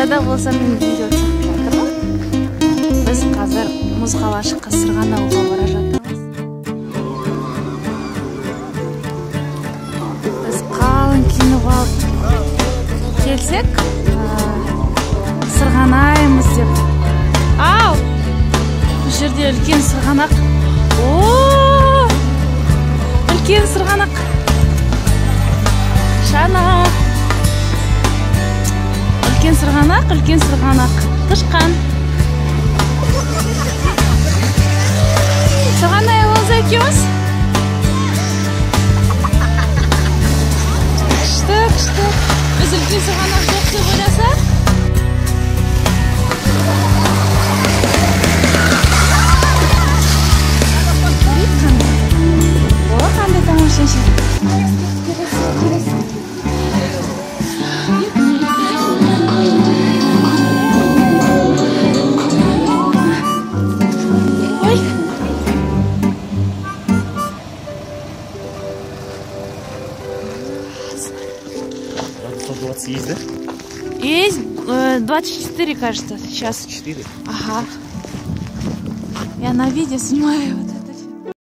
Қайда болса мен видео түсіріп жатырмын. Біз қазір мұз қалашыққа сырғанауға бара жатырмыз. Біз қалың киініп алып келсек, сырғанаймыз деп. Ау! Бұл жерде үлкен сырғанақ. О! Үлкен сырғанақ. Шана. Үлкен сырғанақ, үлкен сырғанақ. Тышқан. Сырғанай аламыз екеуміз. Күшті, күшті. Біз үлкен сырғанақ жоқ деп ойласақ. О, қандай тамаша жер. Ой. 120 есть, да? Есть, 24, кажется, сейчас. 4? Ага. Я на видео снимаю. Вот.